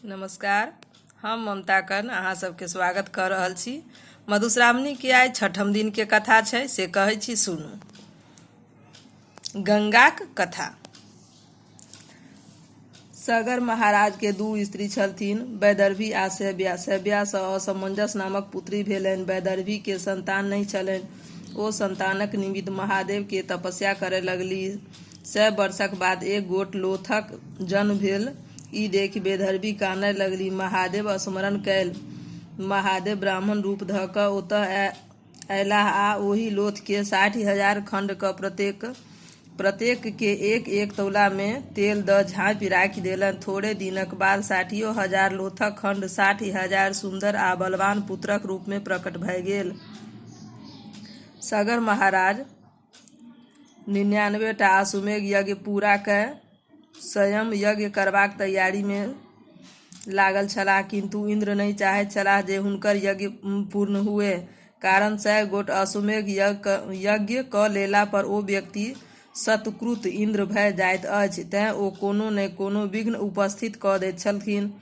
नमस्कार, हम ममता कर्ण अहाँ सबके स्वागत कऽ रहल छी। मधुश्रावणी के आइ छठम दिन के कथा छै, से कहै छी, सुनू। गंगाक कथा। सगर महाराज के दू स्त्री छलथिन, वैदर्भी आ शैव्या। शैव्या सँ असमंजस नामक पुत्री भेलनि। वैदर्भी के संतान नहि छलनि। ओ संतानक निमित्त महादेव के तपस्या करय लगलीह। 100 वर्षक बाद एक गोट लोथक जन्म भेल। ई देखि वैदर्भी कानय लगलीह। महादेव स्मरण कयल। महादेव ब्राह्मण रूप धऽ कऽ ओतय अयलाह आ ओहि लोथ के 60,000 खण्ड कऽ प्रत्येक के एक-एक तौला मे तेल दऽ झाँपि राखि देलनि। थोड़े दिनक बाद साठियो हजार लोथक खण्ड 60,000 सुन्दर आ बलवान पुत्रक रूप मे प्रकट भए गेल। सगर महाराज 99 टा अश्वमेघ यज्ञ पूरा कय स्वयं यज्ञ करबाक तैयारी मे लागल छलाह, किन्तु इन्द्र नहि चाहैत छलाह जे हुनकर यज्ञ पूर्ण हुए, कारण 100 गोट अश्वमेघ यज्ञ क लेला पर ओ व्यक्ति शतक्रुत इन्द्र भए जाइत अछि, तेँ ओ कोनो ने कोनो विघ्न उपस्थित क दैत छलथिन।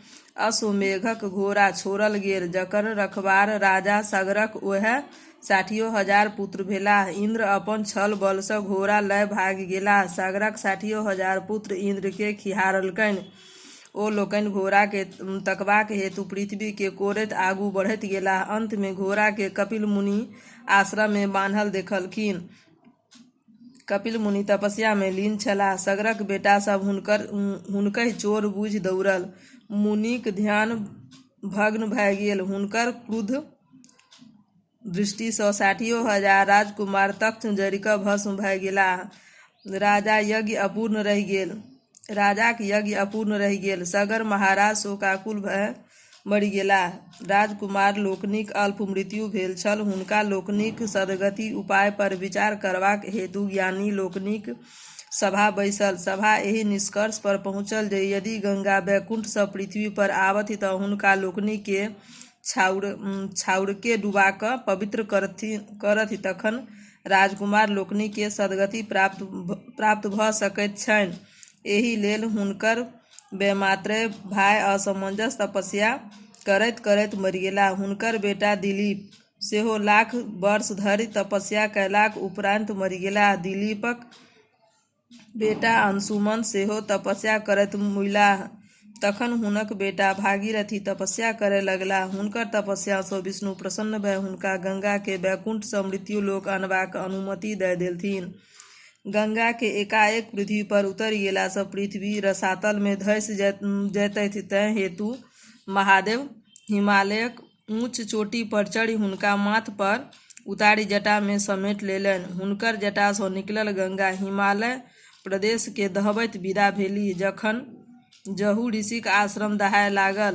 अश्वमेघक घोड़ा छोड़ल गेल, जकर रखबार राजा सगरक ओएह साठियो हजार पुत्र भेलाह। इन्द्र अपन छल-बल सँ घोड़ा लय भागि गेलाह। सगरक साठियो हजार पुत्र इन्द्र केँ खिहारलकनि। ओ लोकनि घोड़ा केँ तकबाक हेतु पृथ्वी केँ कोड़ैत आगू बढ़ैत गेलाह। अन्त मे घोड़ा केँ कपिल मुनि आश्रम मे बान्हल देखलखिन। कपिल मुनि तपस्या मे लीन छलाह। सगरक बेटा सभ हुनकहि चोर बूझि दौड़ल। मुनिक ध्यान भग्न भए गेल। हुनकर क्रुद्ध दृष्टि सँ साठियो हजार राजकुमार तत्क्षण जरि कऽ भस्म भए गेलाह। राजाक यज्ञ अपूर्ण रहि गेल। सगर महाराज शोकाकुल भए मरि गेलाह। राजकुमार लोकनिक अल्प मृत्यु भेल छल। हुनका लोकनिक सद्गति उपाय पर विचार करबाक हेतु ज्ञानी लोकनिक सभा बैसल। सभा एहि निष्कर्ष पर पहुँचल जे यदि गंगा वैकुण्ठ सँ पृथ्वी पर आबथि तँ हुनका लोकनि केँ छाउरकेँ डुबा कऽ पवित्र करथि तखन राजकुमार लोकनि केँ सद्गति प्राप्त भऽ सकैत छनि। एहि लेल हुनकर वैमात्रेय भाय असमंजस तपस्या करैत-करैत मरि गेलाह। हुनकर बेटा दिलीप सेहो लाख वर्ष धरि तपस्या कयलाक उपरान्त मरि गेलाह। दिलीपक बेटा अंशुमन सेहो तपस्या करैत मुइलाह। तखन हुनक बेटा भागीरथी तपस्या करय लगलाह। हुनकर तपस्या सँ विष्णु प्रसन्न भए हुनका गंगा केँ वैकुण्ठ सँ मृत्युलोक अनबाक अनुमति दए देलथिन। गंगा के एकाएक पृथ्वी पर उतरि गेला सँ पृथ्वी रसातल मे धसि जैतथि, तेँ हेतु महादेव हिमालयक ऊँच चोटी पर चढ़ि हुनका माथ पर उतारि जटा मे समेट लेलनि। हुनकर जटा सँ निकलल गंगा हिमालय प्रदेश केँ दहबैत विदा भेलीह। जखन जहू ऋषिक आश्रम दहाय लागल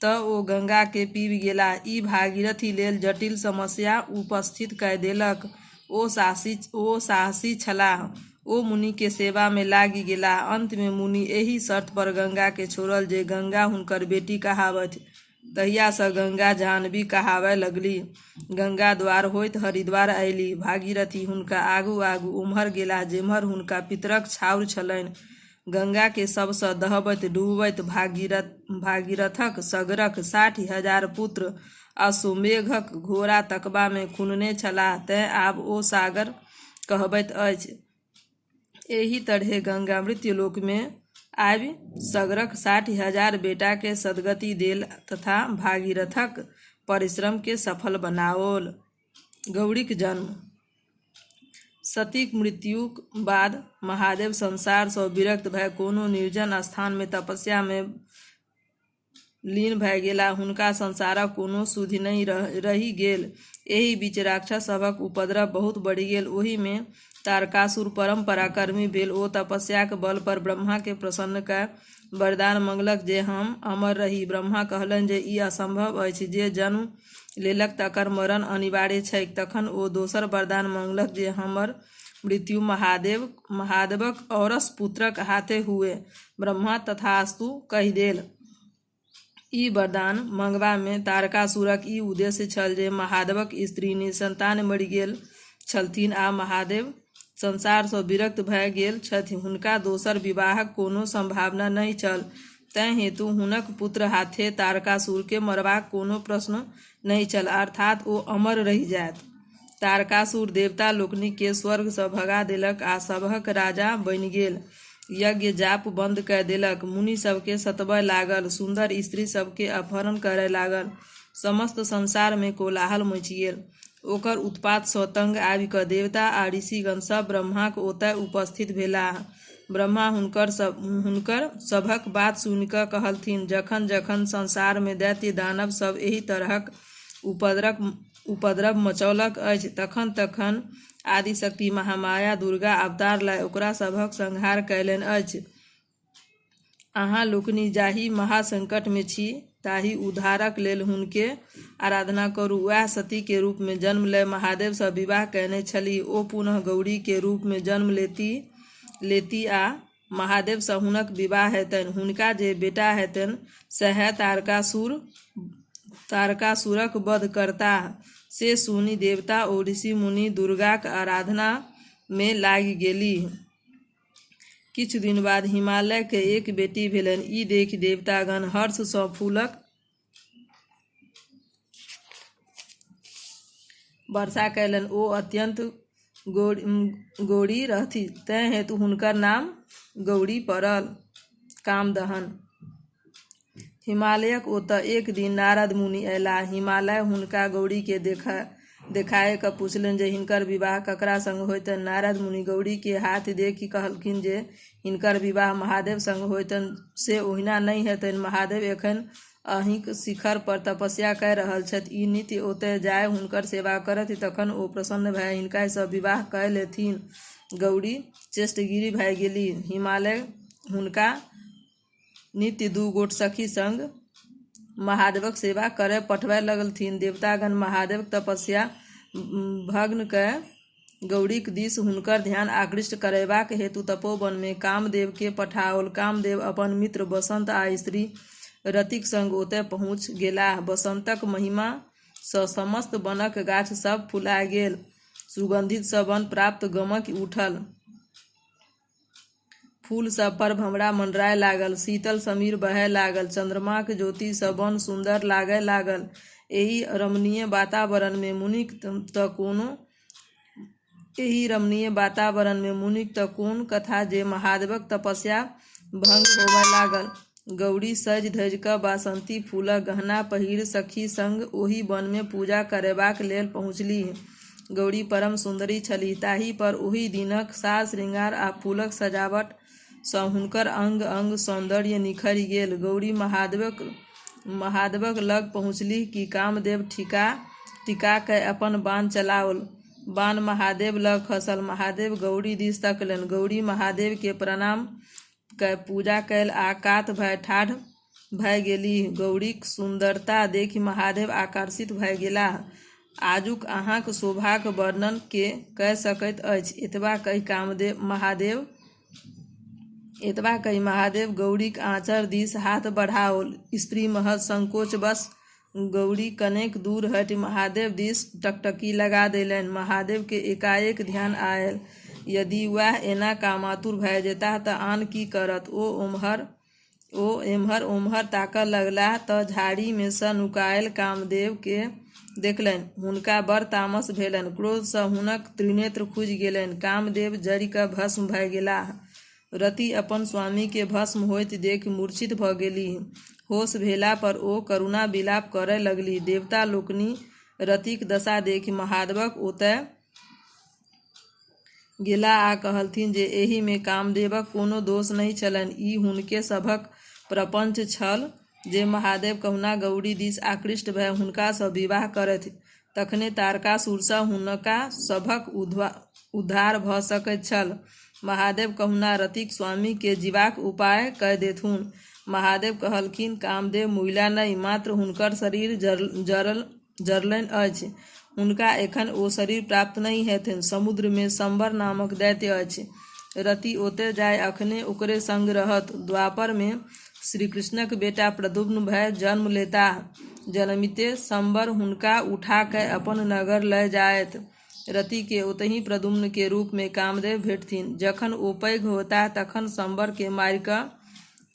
तँ ओ गंगा केँ पीबि गेलाह। ई भागीरथी लेल जटिल समस्या उपस्थित कय देलक। ओ साहसी छलाह। ओ मुनि के सेवा मे लागि गेलाह। अन्त मे मुनि एहि शर्त पर गंगा केँ छोड़ल जे गंगा हुनकर बेटी कहाबथि। तहिया सँ गंगा जाह्नवी कहाबय लगलीह। गंगा द्वार होइत हरिद्वार अयलीह। भागीरथी हुनका आगू-आगू ओम्हर गेलाह जेम्हर हुनका पितरक छाउर छलनि। गंगा के शव सँ दहबैत-डुबबैत भागीरथक सगरक 60,000 पुत्र अश्वमेघक घोड़ा तकबा मे खुनने छलाह, तेँ आब ओ सागर कहबैत अछि। एहि तरहें गंगा मृत्युलोक मे आबि सगरक 60,000 बेटा केँ सद्गति देल तथा भागीरथक परिश्रम केँ सफल बनाओल। गौरीक जन्म। सतीक मृत्युक बाद महादेव संसार सँ विरक्त भए कोनो निर्जन स्थान मे तपस्या मे लीन भए गेलाह। हुनका संसारक कोनो सुधि नहि रहि गेल। एहि बीच राक्षस सभक उपद्रव बहुत बढ़ि गेल। ओहि मे तारकासुर परम पराक्रमी भेल। ओ तपस्याक बल पर ब्रह्मा केँ प्रसन्न कय वरदान मँगलक जे हम अमर रही। ब्रह्मा कहलनि जे ई असंभव अछि। जे जन्म लेलक तकर मरण अनिवार्य छैक। तखन ओ दोसर वरदान मँगलक जे हमर मृत्यु महादेवक औरस पुत्रक हाथे हुए। ब्रह्मा तथास्तु कहि देल। ई वरदान मँगबा मे तारकासुरक ई उद्देश्य छल जे महादेवक स्त्री निःसंतान मरि गेल छलथिन आ महादेव संसार सँ विरक्त भए गेल छथि। हुनका दोसर विवाहक कोनो संभावना नहि छल। तेँ हेतु हुनक पुत्र हाथे तारकासुर केँ मरबाक कोनो प्रश्न नहि छल, अर्थात् ओ अमर रहि जायत। तारकासुर देवता लोकनि केँ स्वर्ग सँ भगा देलक आ सबहक राजा बनि गेल। यज्ञ-जाप बन्द कय देलक। मुनि सब केँ सतबय लागल। सुन्दर स्त्री सब केँ अपहरण करय लागल। समस्त संसार मे कोलाहल मचि गेल। ओकर उत्पात सँ तंग आबिकय देवता आ ऋषिगण सब ब्रह्माक ओतय उपस्थित भेलाह। ब्रह्मा हुनकर सभक बात सुनिकय कहलथिन, जखन-जखन संसार मे दैत्य-दानव सब एहि तरहक उपद्रव मचौलक अछि, तखन-तखन आदिशक्ति महामाया दुर्गा अवतार लय ओकरा सभक संहार कयलनि अछि। अहाँ लोकनि जाहि महासंकट मे छी ताहि उद्धारक लेल हुनके आराधना करू। वैह सती के रूप मे जन्म लय महादेव सँ विवाह कएने छलीह। ओ पुनः गौरी के रूप मे जन्म लेती आ महादेव सँ हुनक विवाह हेतनि। हुनका जे बेटा हेतनि सएह तारकासुरक वध करताह। से सुनि देवता ओ ऋषि-मुनि दुर्गाक आराधना मे लागि गेलीह। किछु दिन बाद हिमालय केँ एक बेटी भेलनि। ई देखि देवतागण हर्ष सँ फूलक वर्षा कयलनि। ओ अत्यन्त गोरी रहथि, तेँ हेतु हुनकर नाम गौरी पड़ल। कामदहन। हिमालयक ओतय एक दिन नारद मुनि अयलाह। हिमालय हुनका गौरी केँ देखाय क पुछलनि जे हिनकर विवाह ककरा संग होयतनि। नारद मुनि गौरी के हाथ देखि कहलखिन जे हिनकर विवाह महादेव संग होयतनि, से ओहिना नहि हेतनि। महादेव एखन अहींक शिखर पर तपस्या कय रहल छथि। ई नित्य ओतय जाय हुनकर सेवा करथि, तखन ओ प्रसन्न भय हिनका सँ विवाह कय लेथिन। गौरी चेष्टगिरी भय गेलीह। हिमालय हुनका नित्य दू गोट सखी संग महादेवक सेवा करय पठबय लगलथिन। देवतागण महादेवक तपस्या भग्न कय गौरीक दिस हुनकर ध्यान आकृष्ट करयबाक हेतु तपोवन मे कामदेव केँ पठाओल। कामदेव अपन मित्र बसन्त आ स्त्री रतिक संग ओतय पहुँच गेलाह। बसन्तक महिमा सँ समस्त वनक गाछ सब फुला गेल। सुगन्धित सँ वन प्राप्त गमकि उठल। फूल सभ पर भँवरा मंडराय लागल। शीतल समीर बहय लागल। चन्द्रमाक ज्योति सँ वन सुन्दर लागय लागल। एहि रमणीय वातावरण मे मुनिक त कोन कथा जे महादेवक तपस्या भंग होमय लागल। गौरी सजि-धजि क बासंती फूलक गहना पहिरि सखी संग ओहि वन मे पूजा करयबाक लेल पहुँचलीह। गौरी परम सुन्दरी छलीह, ताहि पर ओहि दिनक साज-श्रृंगार आ फूलक सजावट सँ हुनकर अंग-अंग सौन्दर्य निखरि गेल। गौरी महादेवक लग पहुँचलीह कि कामदेव टिका कय अपन बाण चलाओल। बाण महादेव लग खसल। महादेव गौरी दिस तकलनि। गौरी महादेव केँ प्रणाम कय पूजा कयल आ कात भय ठाढ़ भय गेलीह। गौरीक सुन्दरता देखि महादेव आकर्षित भय गेलाह। आजुक अहाँक शोभाक वर्णन के कय सकैत अछि? एतबा कहि महादेव गौरीक आँचर दिस हाथ बढ़ाओल। स्त्री महज संकोचवश गौरी कनेक दूर हटि महादेव दिस टकटकी लगा देलनि। महादेव केँ एकाएक ध्यान आयल, यदि वैह एना कामातुर भय जेताह त आन की करत? ओ एम्हर-ओम्हर ताकय लगलाह त झाड़ी मे सँ नुकायल कामदेव केँ देखलनि। हुनका बड़ तामस भेलनि। क्रोध सँ हुनक त्रिनेत्र खुजि गेलनि। कामदेव जरि कय भस्म भय गेलाह। रति अपन स्वामी केँ भस्म होइत देखि मूर्छित भ गेलीह। होश भेला पर ओ करुण विलाप करय लगलीह। देवता लोकनि रतिक दशा देखि महादेवक ओतय गेलाह आ कहलथिन जे एहि मे कामदेवक कोनो दोष नहि छलनि। ई हुनके सभक प्रपंच छल जे महादेव कहुना गौरी दिस आकृष्ट भय हुनका सँ विवाह करथि, तखने तारकासुर सँ हुनका सभक उद्धार भ सकैत छल। महादेव कहुना रतिक स्वामी केँ जीबाक उपाय कय देथुन। महादेव कहलखिन, कामदेव मुइला नहि, मात्र हुनकर शरीर जरलनि अछि। हुनका एखन ओ शरीर प्राप्त नहि हेतनि। समुद्र मे शम्बर नामक दैत्य अछि। रति ओतय जाय एखने ओकरे संग रहत। द्वापर मे श्रीकृष्णक बेटा प्रद्युम्न भय जन्म लेताह। जनमिते शम्बर हुनका उठा कय अपन नगर लय जायत। रति केँ ओतहि प्रद्युम्न के रूप मे कामदेव भेटथिन। जखन ओ पैघ होयताह तखन शम्बर केँ मारिकय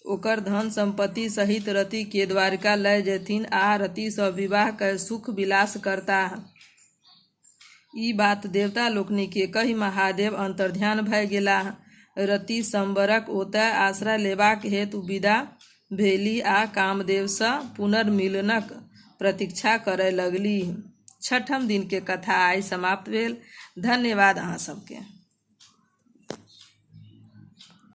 ओकर धन-सम्पत्ति सहित रति केँ द्वारिका लय जेथिन आ रति सँ विवाह कय सुख-विलास करताह। ई बात देवता लोकनि केँ कहि महादेव अन्तर्ध्यान भय गेलाह। रति शम्बरक ओतय आश्रय लेबाक हेतु विदा भेलीह आ कामदेव सँ पुनर्मिलनक प्रतीक्षा करय लगलीह। छठम दिन के कथा आइ समाप्त भेल। धन्यवाद अहाँ सबके।